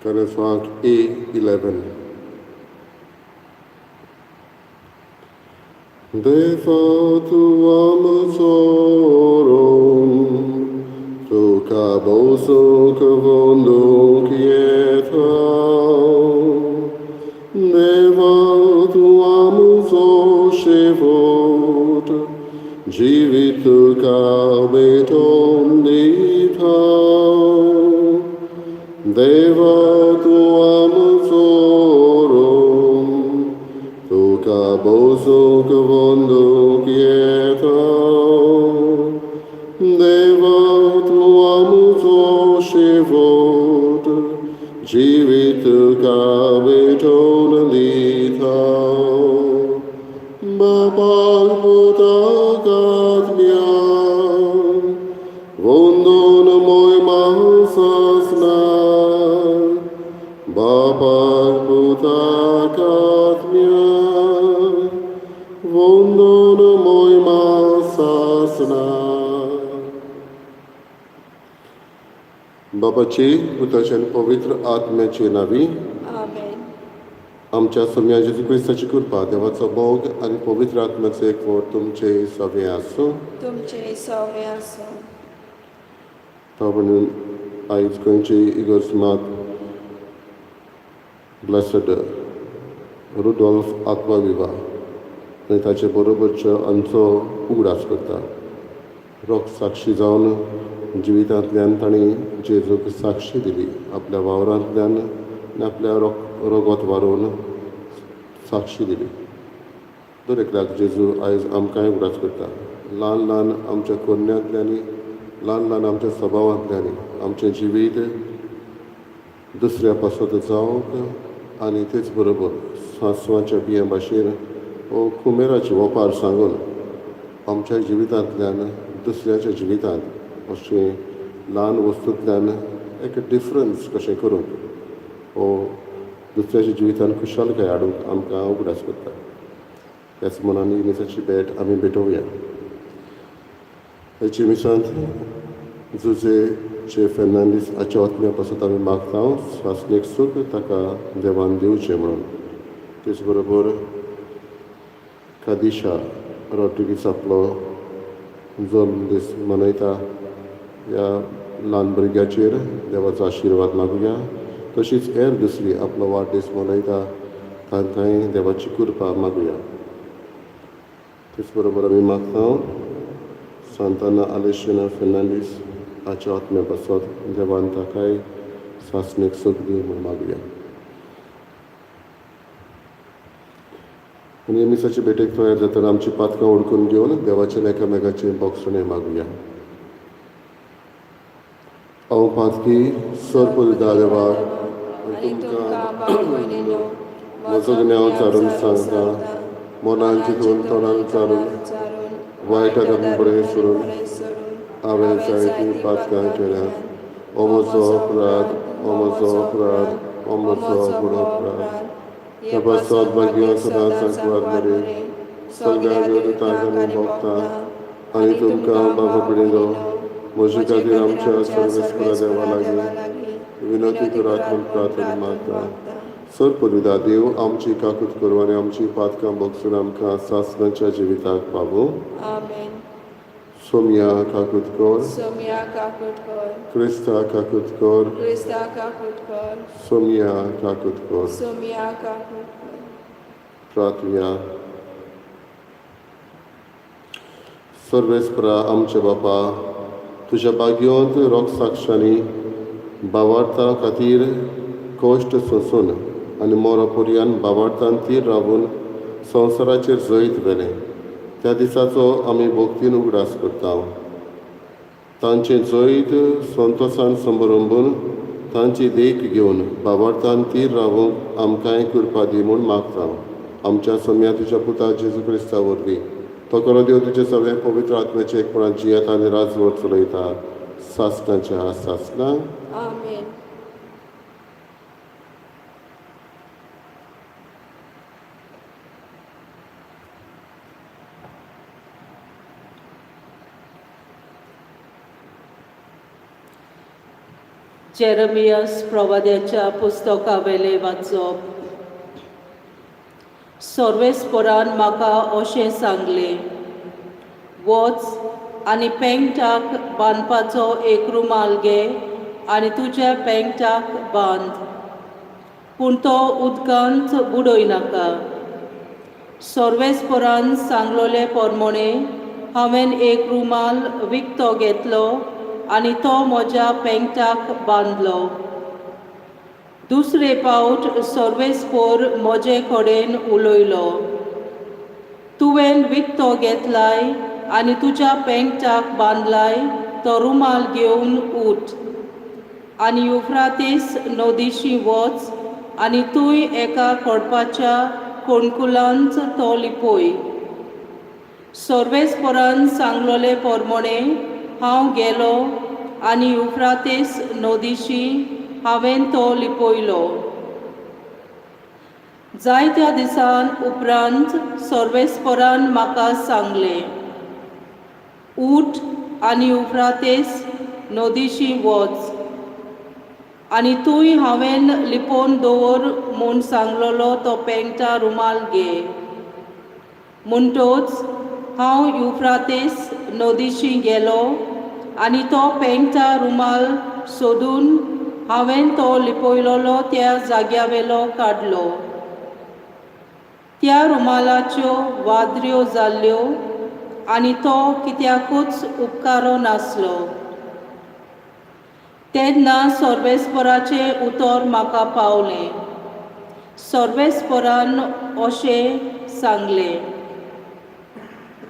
Karaswak A11. Deva tuam sorum, tu cabosu cavonduk yeta. Deva tuam shevot, jivitu kabeton dita. Deva tuam sorum, tu cabosu cavonduk yeta. Deva tuam shevot, jivitu kabeton dita. Bapak putakat mia, vondon moy mahsasna. Bapak putakat mia, vondon moy masasna. बापाची पुताची आनी पवित्र आत्म्याचे नावी. आमेन. आमच्या सोम्या जेजू क्रिस्ताची कृपा, देवाचो मोग आनी पवित्र आत्म्याचो एकवट तुमचे सगळें आसूं. तुमचे सवे आसूं. तो म्हणून आयज गोंयची इगर्ज मात ब्लेसड रुडोल्फ आक्वाविवा आनी ताचे बरोबरच्यो हांचो उगडास करता. रोख साक्षी जावन जिवितांतल्यान तांणी जेजूक साक्षी दिली, आपल्या वावरांतल्यान आनी आपल्या रोगोत वारोवन साक्षी दिली. दर एकल्याक जेजू आयज आमकांय उगडास करता. ल्हान ल्हान आमच्या कोन्यांतल्यानी, ल्हान ल्हान आमच्या स्वभावांतल्यानी आमचें जिवीत दुसऱ्या पासत जावंक आनी तेच बरोबर सांसवाच्या बियां भाशेन वो कुमेराची ओपार सांगून आमच्या जिवितांतल्यान दुसऱ्याच्या जिवितांत अशें ल्हान वस्तूंतल्यान एक डिफरन्स कशें करूंक वो दुसऱ्याच्या जिवितांत खुशालकाय हाडूंक आमकां उगडास करता. त्याच मनान ही मिसाची भेट आमी भेटोवया. हेची मिसांत जुजे चे फेर्नांडीस हाच्या आत्म्या पासत आमी मागता, स्वासनीक सूख ताका देवान दिवचें म्हणून. तेच बरोबर कादिशा रॉड्रिगीस आपलो जल्म दीस मनयता, ह्या ल्हान भुरग्याचेर देवाचो आशिर्वाद मागुया. तशीच हेर दुसरी आपलो वाडदीस मनयता तांकांय देवाची कृपा मागुया. तेच बरोबर आमी मागता सांताना आलेशिना फेर्नांडीस हाच्या आत्म्या पासत देवान ताकाय सासणीक सूख दी म्हूण मागुया. आनी मिसाचे भेटेक तयार जातना आमची पातकां ओडकून घेवन देवाचें एकामेकाचें बोगसणें मागुया. हांव पातकी सर्प देवाक आनी तुमकां भाव भयणींनो म्हजो गुन्यांव चारून सांगता, मनान चिंतून तोंडान चारून वायट आदार बरें सोडून हांवें जायतीं पातकां केल्यांत. हो म्हजो अपराध, हो म्हजो अपराध, हो म्हजो व्हड अपराध. त्या पासत भाग्य सदांच सांकवार मरे, सगळ्या देवदूतांक आनी भोगतांक आनी तुमकां बाबा भयणींनो म्हजे खातीर आमच्या सर्वेस्परा देवा लागीं विनंती करात म्हूण प्रार्थना मागता. सर पदविदा देव आमची काकूत करूं आनी आमची पातकां भोगसून आमकां सासणाच्या जिविताक पावूं. आमेन. सोमया काकूत कर. सोमया काकूट कर. क्रिस्ता काकूत कर. क्रिस्ता काकूट कर. सोमया काकूत कर. सोमया काकूट कर. प्रार्थुया. सर्वेस्परा आमच्या बापा, तुज्या भाग्योंत रोगसाक्षांनी बावार्था खातीर कश्ट सोंसून आनी मोरो पर्यान बावार्थान तीर रावून संवसाराचेर जैत व्हेलें, त्या दिसाचो आमी भक्तीन उगडास करता. तांचें जैत संतोसान समरंबून तांची देख घेवन बावार्थान तीर रावूंक आमकांय कृपा दी म्हूण मागता. आमच्या सोम्या तुज्या पुता जेजू क्रिस्ता वरवीं. तो खरो देव तुजे सगळें पवित्र आत्म्याचे एकपणान जियेता आनी राजवट चलयता सासणाच्या सासणां. आमेन. जेरमियस प्रवाद्याच्या पुस्तकावेलें वाचप. सर्वेस्परान म्हाका अशें सांगलें, वच आनी पेंगटाक बांदपाचो एक रुमाल घे आनी तुज्या पेंगटाक बांद, पूण तो उदकांत बुडय नाका. सर्वेस्परान सांगलोले प्रमाणे हांवें एक रुमाल विकतो घेतलो आनी तो म्हज्या पेंगटाक बांदलो. दुसरे पावट सर्वेस्पोर म्हजे कडेन उलयलो, तुवें विकतो घेतलाय आनी तुज्या पेंगटाक बांदलाय तो रुमाल घेवन उठ आनी युफ्रातीस नदीशी वच आनी तूंय एका कोडपाच्या कोणकुलांत तो लिपय. सर्वेस्परान सांगलोले प्रमाणे हांव गेलो आनी युफ्रातीस नदीशी हांवें तो लिपयलो. जायत्या दिसान उपरांत सर्वेस्परान म्हाका सांगलें, उठ आनी युफ्रातीस नदीशी वच आनी तूंय हांवें लिपोवन दवर म्हूण सांगलोलो तो पेंगटा रुमाल घे. म्हणटोच हांव युफ्रातीस नदीशी गेलो आनी तो पेंगटा रुमाल सोदून हांवें तो लिपयलोलो त्या जाग्यावेलो काडलो. त्या रुमालाच्यो वादऱ्यो जाल्ल्यो आनी तो कित्याकूच उपकारो नासलो. तेन्ना सर्वेस्पराचें उतर म्हाका पावलें. सर्वेस्परान अशें सांगलें,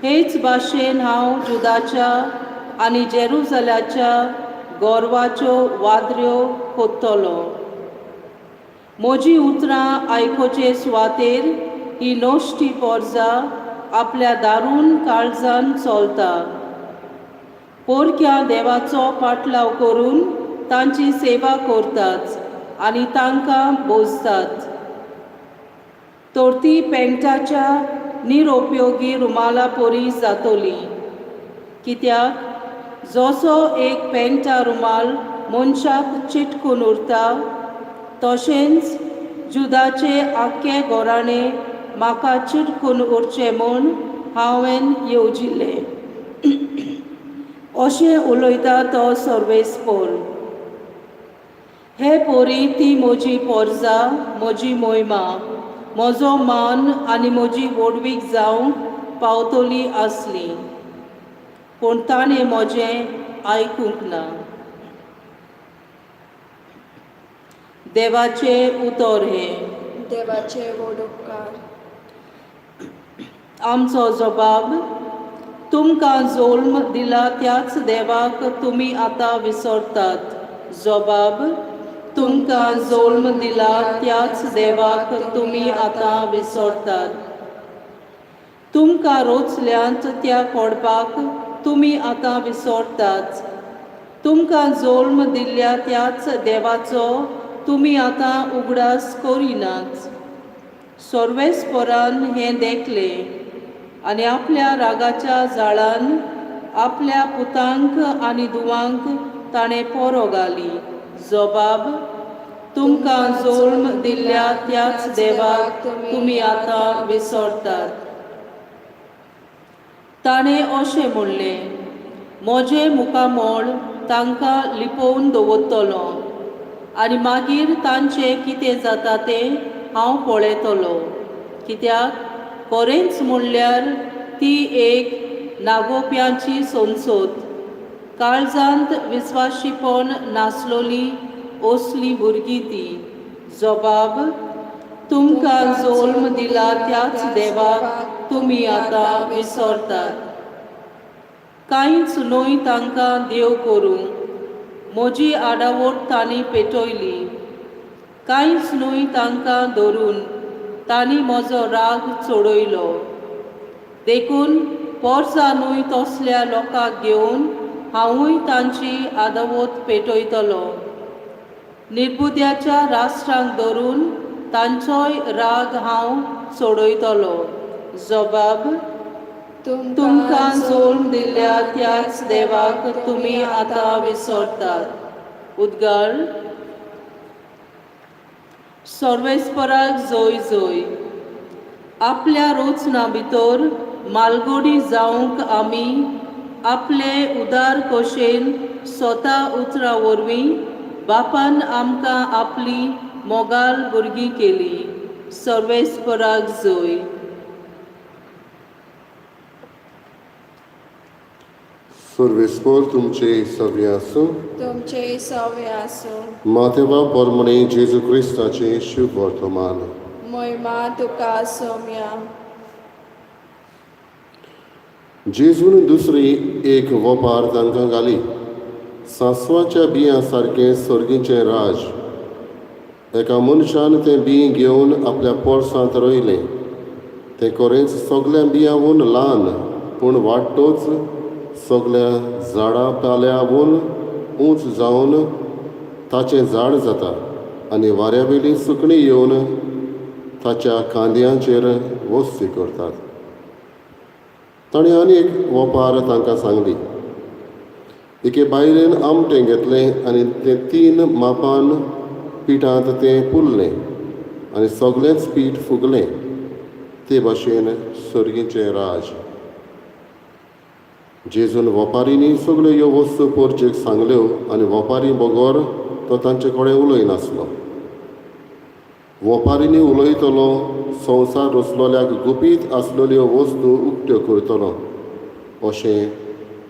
हेच भाशेन हांव जुदाच्या आनी जेरुजलाच्या गोरवाच्यो वादऱ्यो कोत्तलो. म्हजी उतरां आयकुचे सुवातेर ही नश्टी पोरजा आपल्या दारून काळजान चलता. पोरक्या देवाचो पाटलाव करून तांची सेवा करतात आनी तांकां बोजतात. तर ती पेंगटाच्या निरुपयोगी रुमाला परी जातली. कित्याक जसो एक पेंगटा रुमाल मनशाक चिटकून उरता, तशेंच जुदाचे आख्खे घराणें म्हाका चिटकून उरचें म्हूण हांवें येवजिल्लें. अशें उलयता तो सर्वेस्पोर. हे पोरी ती म्हजी पोरजा, म्हजी मोहिमा, म्हजो मान आनी म्हजी व्हडवीक जावंक पावतली आसली, पूण ताणें म्हजें आयकूंक ना. देवाचें उतर हें. देवाचे व्हड उपकार. आमचो जबाब, तुमकां जोल्म दिला त्याच देवाक तुमी आतां विसरतात. जबाब, तुमकां जोल्म दिला त्याच देवाक तुमी आतां विसरतात. तुमकां रोचल्यांत त्या कोडपाक तुमी आतां विसरतात. तुमकां जोल्म दिल्ल्या त्याच देवाचो तुमी आतां उगडास करिनात. सर्वेस्परान हें देखलें आनी आपल्या रागाच्या जाळान आपल्या पुतांक आनी धुवांक ताणें पोरो घाली. जबाब, तुमकां जोल्म दिल्ल्या त्याच देवाक तुमी आतां विसरतात. ताणें अशें म्हणलें, म्हजें मुखामळ तांकां लिपोवन दवरतलो आनी मागीर तांचें कितें जाता तें हांव पळयतलो. कित्याक खरेंच म्हणल्यार ती एक नागोवप्यांची संसद, काळजांत विस्वाशीपण नासलोली असली भुरगीं ती. जबाब, तुमकां जोल्म दिला त्याच देवाक तुमी आतां विसरतात. कांयच न्हय तांकां देव करूं, म्हजी आडावट तांणी पेटयली. कांयच न्हय तांकां धरून तांणी म्हजो राग चडयलो. देखून पोरसां न्हय तसल्या लोकांक घेवन हांवूय तांची आदावत पेटयतलो. निर्बुद्याच्या राष्ट्रांक धरून तांचोय राग हांव चडयतलो. जबाब, तुमकां जोल्म दिल्ल्या त्याच देवाक तुमी आतां विसरतात. उद्गार, सर्वेस्पराक जोय जोय. आपल्या रोचना भितर मालगोडी जावंक आमी आपले उदार कोशेन स्वता उतरां वरवीं बापान आमकां आपली मोगाल भुरगीं केली. सर्वेस्पराक जोय. सर्वेस्पर तुमचे सगळे आसूं. तुमचे सवे आसूं. मातेवा पोरमणे जेजू क्रिस्ताचें शुभ वर्तमान. मोहिमा तुका सोम्या. जेजून दुसरी एक वपार तांकां घाली. सांसवाच्या बियां सारकें सर्गीचें राज. एका मनशान तें बीं घेवन आपल्या पोरसांत रोयलें. तें कोरेंच सगल्या बियांवून ल्हान, पूण वाडटोच सगल्या झाडां पाल्यावून ऊंच जावन ताचें झाड जाता आनी वाऱ्यावेलीं सुकणीं येवन ताच्या कांद्यांचेर वस्ती करतात. ताणें आनी एक वपार तांकां सांगली. एके बायलेन आमटें घेतलें आनी तें 3 मापान पिठांत तें पुरलें आनी सगळेंच पीठ फुगलें. ते भाशेन सर्गीचें राज. जेजून वपारींनी सगळ्यो ह्यो वस्तू पोरचेक सांगल्यो आनी वपारी बगर तो तांचे कडेन उलयनासलो. वपारींनी उलयतलो संवसार रचलोल्याक गुपीत आसलेल्यो वस्तू उक्त्यो करतलो अशें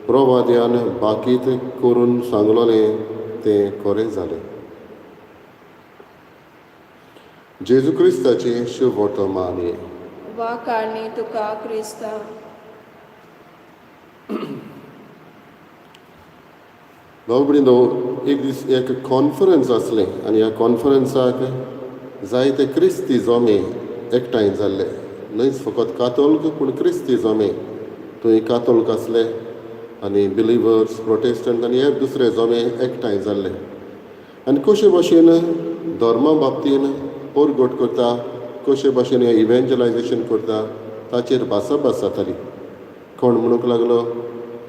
प्रवाद्यान बाकीत करून सांगलोलें तें खरें जालें. जेजू क्रिस्ताचें शुभ वर्तमान. वा कारणी तुका क्रिस्ता. भाव भयणीनो, एक दीस एक कॉन्फरन्स आसलें आनी ह्या कॉन्फरन्साक जायते क्रिस्ती जोमे एकठांय जाल्ले. न्हयच फकत कातोल्क पूण क्रिस्ती जोमे. थंय कातोल्क आसले आनी बिलिवर्स, प्रोटेस्टंट आनी हेर दुसरे जोमे एकठांय जाल्ले. आनी कशे भाशेन धर्मा बाबतीन परगट करता, कशे भाशेन हें इव्हेंजलायजेशन करता ताचेर भासाभास जाताली. कोण म्हणूंक लागलो,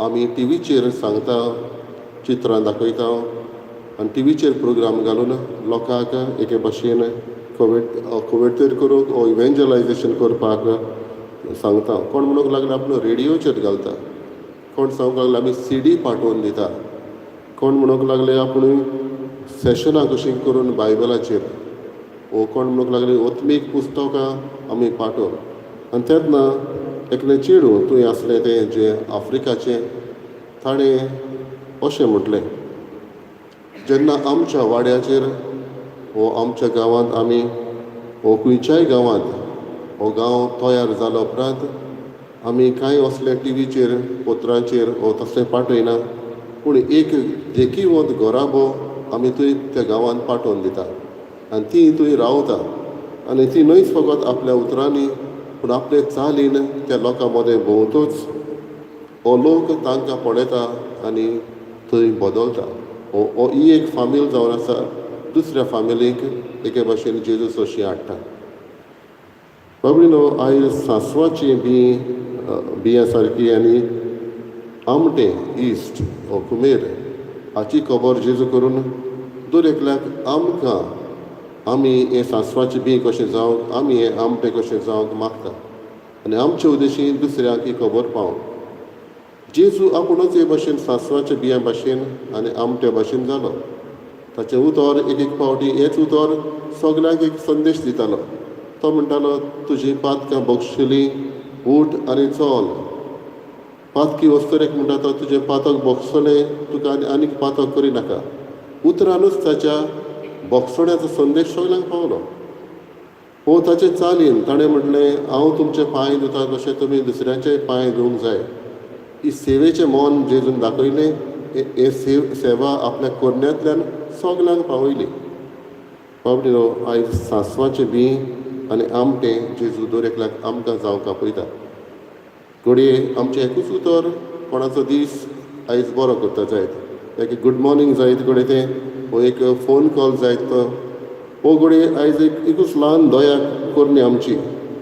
आमी टिवीचेर सांगता, चित्रां दाखयता आनी टिवीचेर प्रोग्राम घालून लोकांक एके भाशेन कोवेटर करूंक ओ इव्हेंजलायजेशन करपाक सांगता. कोण म्हणूंक लागलो आपलो रेडियोचेर घालता. कोण सांगूंक लागलो आमी सीडी पाठोवन दिता. कोण म्हणूंक लागले आपूण सेशनां कशीं करून बायबलाचेर, ओ कोण म्हणूंक लागले ओत्मीक पुस्तकां आमी पाठोवन. आनी तेन्ना एकलें चेडूं थंय आसलें तें जें आफ्रिकाचें, ताणें अशें म्हटलें, जेन्ना आमच्या वाड्याचेर वो आमच्या गांवांत आमी वो खंयच्याय गांवांत हो गांव तयार जालो उपरांत आमी कांय असले टिवीचेर, पत्रांचेर वो तसलें पाठयना, पूण एक देखीवंत घराबो आमी थंय त्या गांवांत पाठोवन दिता आनी ती थंय रावता आनी ती न्हयच फकत आपल्या उतरांनी पूण आपले चालीन त्या लोकां मदें भोंवतच हो लोक तांकां पळयता आनी थंय बदलता. हो ही एक फामील जावन आसा दुसऱ्या फामिलीक एके भाशेन जेजू सोशी हाडटा. बाबडीनो, आयज सांसवाची बीं बियां सारकी आनी आमटें इश्ट ओ कुमेर हाची खबर जेजू करून दर एकल्याक आमकां आमी हें सांसवाचें बीं कशें जावंक, आमी हें आमटें कशें जावंक मागता आनी आमचे उद्देशी दुसऱ्यांक ही खबर पावोवंक. जेजू आपुणूच हे भाशेन सांसवाच्या बियां भाशेन आनी आमट्या भाशेन जालो. ताचें उतर एक एक फावटी हेंच उतर सगल्यांक एक संदेश दितालो. तो म्हणटालो, तुजी पातकां बगशिली, उठ आनी चल. पातकी वस्तुरेक म्हणटा तो, तुजें पातक बगसलें, तुका आनी आनीक पातक करिनाका. उतरानूच ताच्या बगसण्याचो संदेश सगल्यांक पावलो. हो ताचे चालीन ताणें म्हटलें, हांव तुमचे पांय धुता तशें तुमी दुसऱ्यांचे पांय धुवंक जाय. ही सेवेचें मन जेजून दाखयलें. हे सेवा आपल्या कोरण्यांतल्यान सगल्यांक पावयली. बाबडीनो, आयज सांसवाचें बीं आनी आमटें जेजू दर एकल्याक आमकां जावंक आपयता. घडये आमचें एकूच उतर कोणाचो दीस आयज बरो करता जायत, एक गूड मॉर्निंग जायत घडये तें, वो एक फोन कॉल जायत तो, वो घडये आयज एक एकूच ल्हान दया करणी आमची,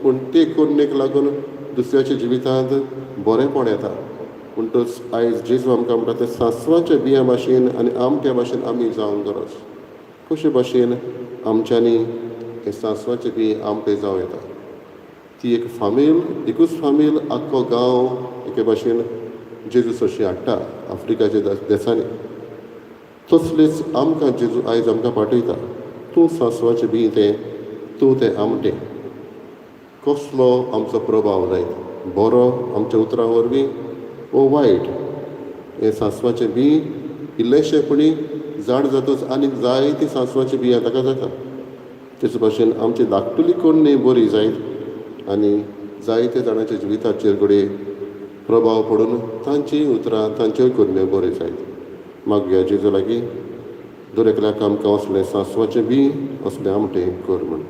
पूण ते करणेक लागून दुसऱ्याच्या जिवितांत बरेंपण येता. म्हणटच आयज जेजू आमकां म्हणटा तें सांसवाच्या बियां भाशेन आनी आमट्या भाशेन आमी जावंक गरज. कशे भाशेन आमच्यांनी हें सांसवाचें बीं आमटें जावं येता. ती एक फामील, एकूच फामील आख्खो गांव एके भाशेन जेजू सरशी हाडटा आफ्रिकाच्या देसांनी. तसलीच आमकां जेजू आयज आमकां पाठयता, तूं सांसवाचें बीं तें, तूं तें आमटें. कसलो आमचो प्रभाव जायत, बरो आमच्या उतरां वरवीं वो वायट, हें सांसवाचें बीं इल्लेशें पुणी झाड जातच आनीक जायतीं सांसवाचीं बियां ताका जाता. तेच भाशेन आमची धाकटुली करणी बरी जायत आनी जायते जाणांच्या जिविताचेर घडये प्रभाव पडून तांचीं उतरां तांच्योय करण्यो बऱ्यो जायत. मागया जेजू लागीं दर एकल्याक आमकां असलें सांसवाचें बीं असलें आमटें कर म्हूण.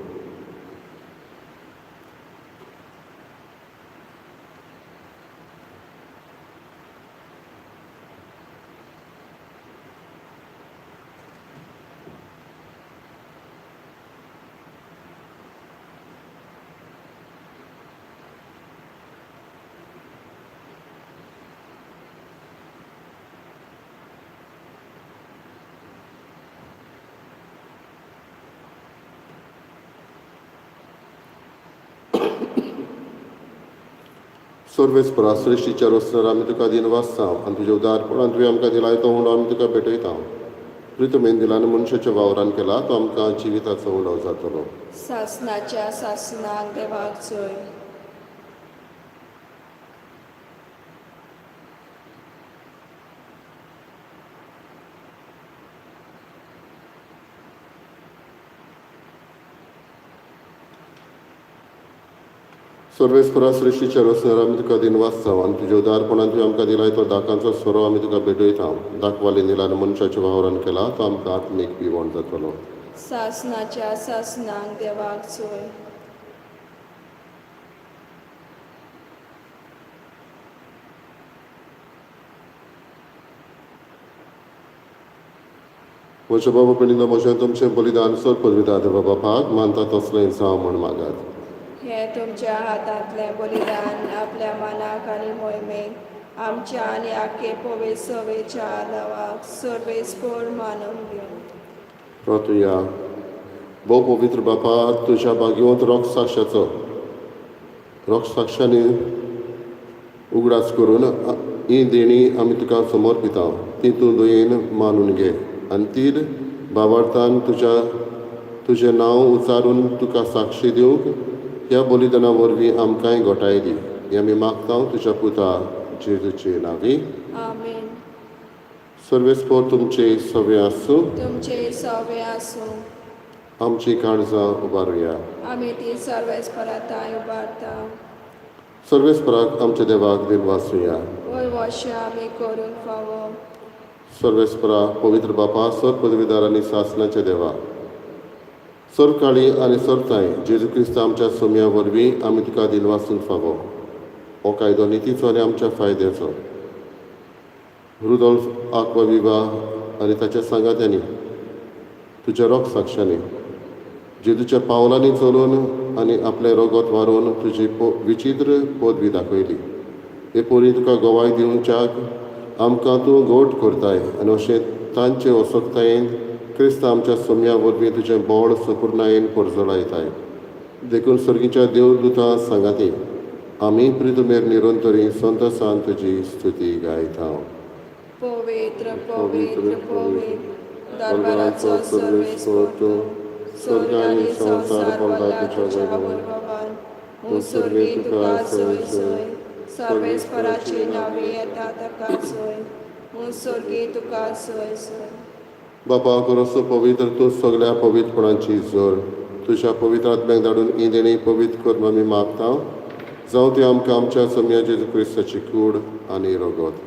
सर्वेस्परा सृश्टीच्या रोसर आमी तुका दिनवासता आनी तुज्या उदारपणान तुवें आमकां दिलाय तो उंडो आमी तुका भेटयता. प्रितमेन दिला आनी मनशाच्या वावरान केला तो आमकां जिविताचो उंडो जातलो. सासनाच्या सासनाक देवाक जोय. सर्वेस्परा सृश्टीच्या रोसर आमी तुका दिनवासता आनी तुज्या उदारपणान तुवें आमकां दिलाय तो दाकांचो सोरो आमी तुका भेटयता. दाखवाली दिला आनी मनशाच्या वावरान केला तो आमकां आत्मीक पिवण जातलो. सासनाच्या सासनाक देवाक जोय. म्हज्या बाबा भयणीनो, म्हजें तुमचें बलिदान सर पदविदार देवा बापाक मानता तसलें जावं म्हूण मागात. हें तुमच्या हातांतलें बलिदान आपल्या मनाक आनी मोहिमेक आमच्या आनी आखे पवे सवेच्या आदावाक सर्वेस्पोर मानून घेवं. प्रार्थुया. भोव पवित्र बापा, तुज्या भाग्यवंत रोगसाक्षाचो रोगसाक्षांनी उगडास करून ही देणी आमी तुका समर्पिता, ती तूं दयेन मानून घे आनी ती भावार्थान तुजें नांव उचारून तुका साक्षी दिवंक ह्या बलिदाना वरवीं आमकांय घोटाय दी. हें आमी मागता तुज्या पुता जेजूचे नांवी. आमेन. सर्वेस्पोर तुमचे सगळे आसूं. तुमचे सवे आसूं. आमची काळजां उबारुया. आमी ती सर्वेस्पराताय उबारता. सर्वेस्पराक आमच्या देवाक दिनवासुया. वय वशें आमी करूंक फावो. सर्वेस्परा पवित्र बापा, सर पदवीदार आनी सासनाच्या देवा, सर काळी आनी सरताय जेजू क्रिस्त आमच्या सोम्या वरवीं आमी तुका दिनवासूंक फावो. हो कायदो नितीचो आनी आमच्या फायद्याचो. रुदोल्फ आक्वाविवा आनी ताच्या सांगात्यांनी तुज्या रोग साक्षांनी जेजूच्या पावलांनी चलून आनी आपलें रगत वारोवन तुजी विचित्र पदवी दाखयली. हे परी तुका गवाय दिवच्याक आमकां तूं गोट करताय आनी अशें तांचे असक्तायेन क्रिस्त आमच्या सोम्या वरवीं तुजें बळ सपुर्णायेन परजळायताय. देखून सर्गीच्या देवदूतां सांगाती आमी प्रितुमेर निरंतरी संतसान तुजी स्तुती गायता. पवित्र पवित्र पवित्र दरबाराचो सर्वेस्पोर तूं, स्वर्ग आनी संवसार भरला तुज्या वैभवान. हूं स्वर्गी तुका सोय सोय, सर्वेस्पराची नांवी येता ताका सोय. हूं स्वर्गी तुका सोय सोय. बापा करोसो पवित्र तूं सगळ्या पवित्रपणाची जोर, तुज्या पवित्र आत्म्याक धाडून ही देणी पवित्र करून आमी मागता. जावं ती आमकां आमच्या सोम्या जेजू क्रिस्ताची कूड आनी रगत.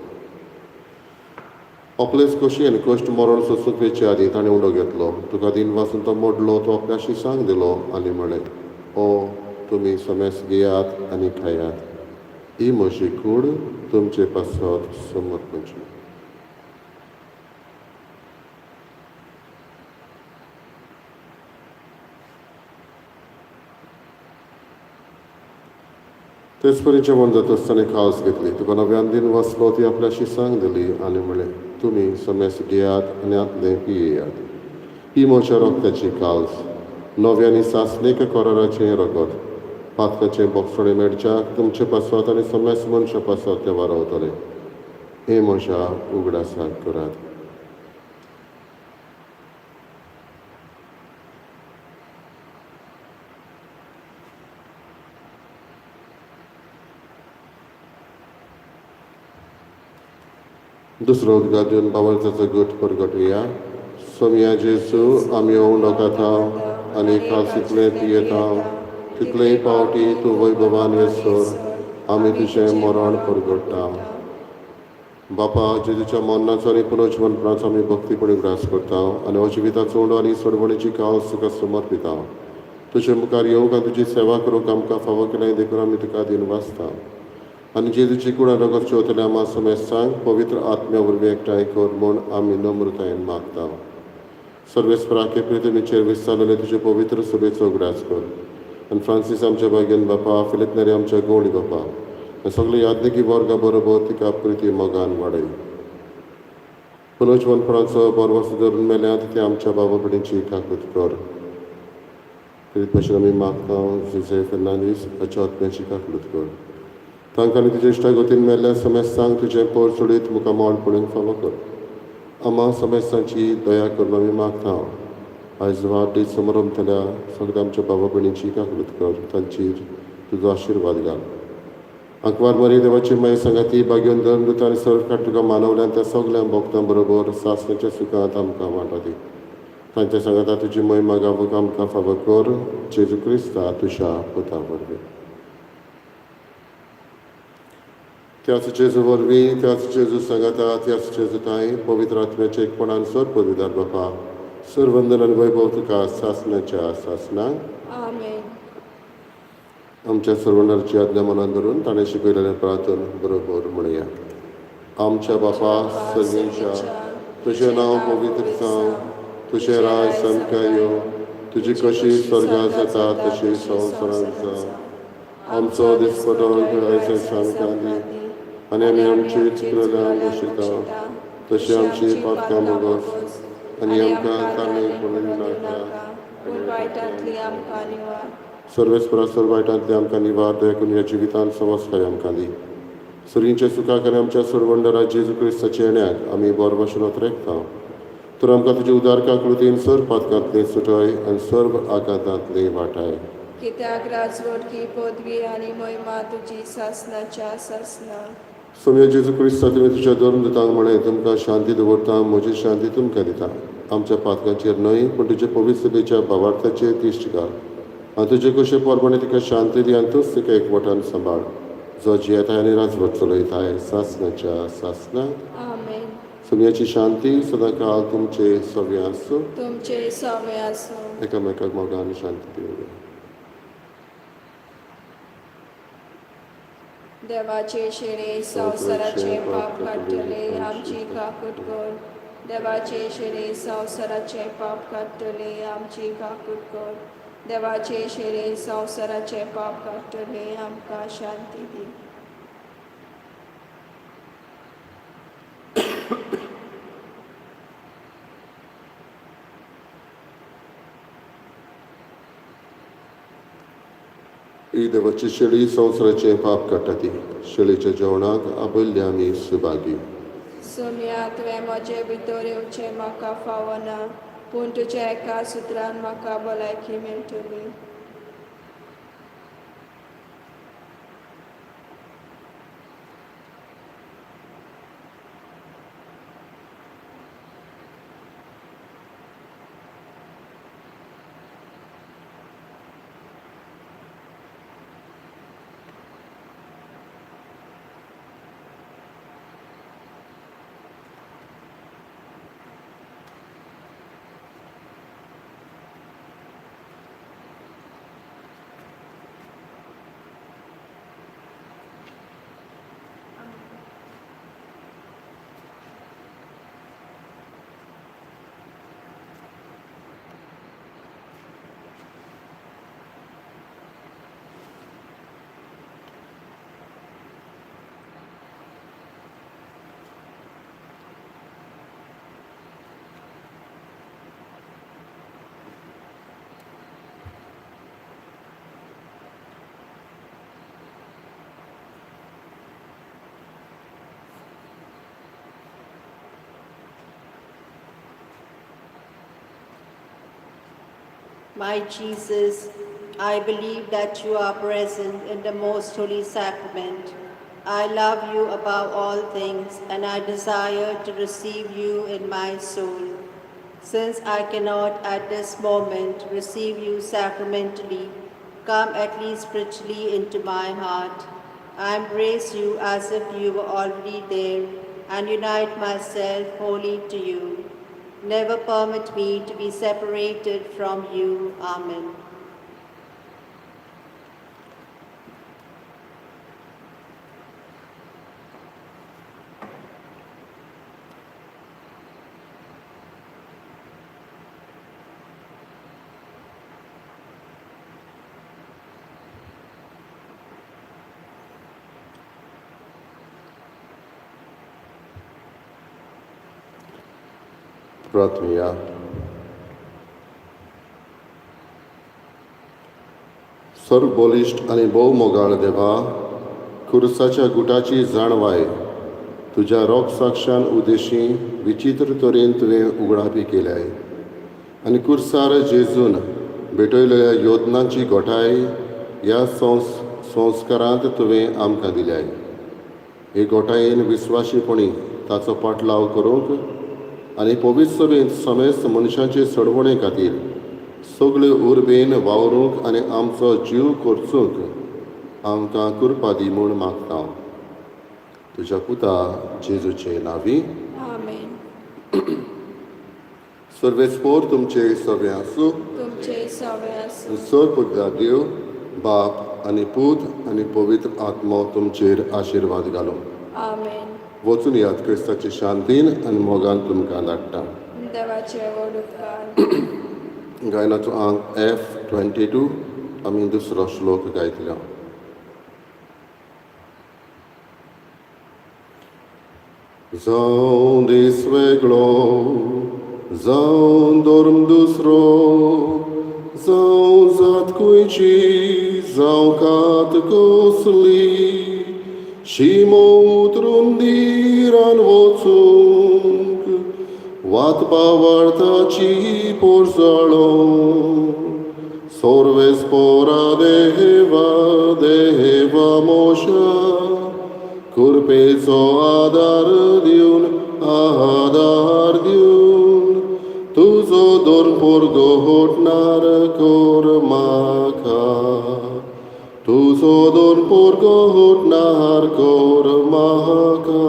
आपलेच खोशयेन कश्ट मरण सोंसूंक वेचे आदीं ताणें उंडो घेतलो, तुका दिनवासून तो मोडलो, तो आपल्या शिसांक दिलो आनी म्हळें, ओ तुमी समेस घेयात आनी खायात, ही म्हजी कूड तुमचे पासत समर्पणची. तेच परी जेवण जाता आसतना खास घेतली, तुका नव्यान दिन वाचलो, ती आपल्या शिसांक दिली आनी म्हळें, तुमी समेस घेयात आनी आतलें पियेयात, ही म्हज्या रक्ताची काल्स, नव्या आनी सासणीक कराराचें रगत. पातकाचें बोगसणें मेळच्याक तुमचे पासत आनी समेस्त मनशां पासत तें वारावतलें. हें म्हज्या उगडासाक करात. दुसरो उद्गार दिवन बावळचाचो गट परगटुया. सोमया जेजू, आमी उंडो खाता आनी खास इतलें पियेता तितलेय पावटी तूं वैभवान येसर आमी तुजें मरण परगट्टा. बापा, जेजूच्या मरणाचो आनी पुनर्जिवनपणाचो आमी भक्तीपणी उगडास करता आनी हो जिविताचो उंडो आनी सोडवणेची कास तुका समर्पिता. तुजे मुखार येवंक आनी तुजी सेवा करूंक आमकां फावो केलें देखून आमी तुका दिनवासता. आनी जेजूची कुडां रगत जेवतल्या आमा समेस्तांक पवित्र आत्म्या वरवीं एकठांय कर म्हूण आमी नम्रतायेन मागता. सर्वेस्पराके पृथ्वीचेर विस्तारलेले तुजे पवित्र सभेचो उगडास कर आनी फ्रांसीस आमच्या भाग्यान बापा, फिलीप नेरी आमच्या गवळी बापा आनी सगळे याज्ञिकी वर्गा बरोबर तिका प्रिती मोगान वाडय. पुनर्जिवनपणाचो बरवस धरून मेल्यात ते आमच्या बाबा भयणीची काकूत कर. तेच भशेन आमी मागता जुझे फेर्नांदीस हाच्या आत्म्याची काकूत कर. तांकां आनी तुज्या इश्टागतीन मेल्ल्या समेस्तांक तुजें पोर सोडीत मुखार मोड पडूंक फावो कर. आमा समेस्तांची दया करून आमी मागता. आयज वाडदीस समारंभतल्या सगळ्या आमच्या बाबा भयणीची काकूत कर, तांचेर तुजो आशिर्वाद घाल. आंकवार मरी देवाची माय सांगाती भाग्योन धर्म आनी सर्व तुका मानवल्यान त्या सगळ्या भक्तां बरोबर सासणाच्या सुखांत आमकां वांटो दी. तांच्या सांगाता तुजी महिमा गावूंक आमकां फावो कर, जेजू क्रिस्ता तुज्या पुता वरवीं. त्याच जेजू वरवीं, त्याच जेजू सांगाता, त्याच जेजू ताई पवित्र आत्म्याच्या एकपणान सर पदवीदार बापा, सर्वंदन आनी वैभव तुका सासणाच्या सासणाक. आमेन. आमच्या सर्वणाची आज्ञा मनान धरून ताणें शिकयलेलें प्रार्थन बरोबर म्हणया. आमच्या बापा सर्गेच्या, तुजें नांव पवित्र जावं, तुजें राज सामकें यो, तुजी कशी स्वर्गांत जाता तशी संवसारांत जावं. आमचो दिसपटो आयज आमकां दी आनी आमी आमची चुकलेल्यान बशिता तशी आमची पातकां भोगस आनी आमकां ताणें पडून नाका. पूण वायटांतली आमकां निवार. सर्वेस्परा सर्व वायटांतली आमकां निवार, देखून ह्या जिवितांत समस्काय आमकां दी. सुरींच्या सुखाक आनी आमच्या सरवंडरा जेजू क्रिस्ताच्या येण्याक आमी बरो भाशेन ओतरेकता. तर आमकां तुज्या उदार काकृतीन सर्व पातकांतली सुटय आनी सर्व आघातांतली वाटाय. कित्याक राजवटकी पदवी आनी महिमा तुजी सासणाच्या सासणा. सोम्या जेजू क्रिस्ता, तुवें तुज्या धर्म दितांक म्हळें, तुमकां शांती दवरता, म्हजी शांती तुमकां दिता. आमच्या पातकांचेर न्हय पूण तुज्या पवित्र सभेच्या भावार्थाचेर दिश्ट घाल आनी तुजे कशे प्रमाणे तिका शांती दी आनी तूंच तिका एकवटान सांबाळ, जो जियेताय आनी राजवट चलयताय सासणाच्या सासणाक. आमेन. सोम्याची शांती सदांकाळ तुमचे सगळे आसूं. तुमचे सवे आसूं. एकामेकाक मोगान शांती दिवया. देवाचे शेरे संवसाराचे पाप काडटले, आमची काकूट कर. देवाचे शेरे संवसाराचे पाप काडटले, आमची काकूट कर. देवाचे शेरे संवसाराचे पाप काडटले, आमकां शांती दी. ही देवाची शेळी संवसाराचें पाप काडटा ती शेळीच्या जेवणाक आपयल्ले आमी सुभागी. सोम्या, तुवें म्हजे भितर येवचें म्हाका फावना, पूण तुज्या एका सुत्रान म्हाका भलायकी मेळटली. My Jesus, I believe that you are present in the most holy sacrament. I love you above all things, and I desire to receive you in my soul. Since I cannot at this moment receive you sacramentally, come at least spiritually into my heart. I embrace you as if you were already there and unite myself wholly to you. Never permit me to be separated from you. Amen. प्रार्थनुया. सर्व बलिश्ट आनी भोव मोगाळ देवा, खुर्साच्या गुटाची जाणवाय तुज्या रोग साक्षान उदेशी विचित्र तरेन तुवें उगडापी केल्याय आनी कुर्सार जेजून भेटयल्ल्या योजनांची गोठाय ह्या संस्कारांत तुवें आमकां दिल्याय. हे गोठायेन विस्वाशीपणी ताचो पाटलाव करूंक आनी पवित्र सभेंत समेस्त मनशाचे सडवणे खातीर सगळे उर्बेन वावरूंक आनी आमचो जीव खर्चूंक आमकां कृपा दी म्हूण मागता, तुज्या पुता जेजूचे नांवी. आमेन. सर्वेस्पोर तुमचे सगळे आसूं. तुमचे सवे आसूं. सर पुता देव बाप आनी पूत आनी पवित्र आत्मो तुमचेर आशिर्वाद घालूं. आमेन. वचून यात क्रिस्ताचे शांतीन आनी मोगान तुमकां धाडटा. देवाचे व्हड उपकार. गायनाचो आंक F 22 आमी दुसरो श्लोक गायतले. जावं दीस वेगळो, जावं धर्म दुसरो, जावं जात खंयची, जावं कात कसली, शिमो उतरून दिरान वचूंक वात पावार्थाची पोरसाळो. सोर्वेस्पोरा देवा, देवा मोशा, कृपेचो आदार दिवन, आदार दिवन, तुजो धर्म पोरगोटणार कर म्हाका, तुजो धर्म पोरगोटणार कर म्हाका.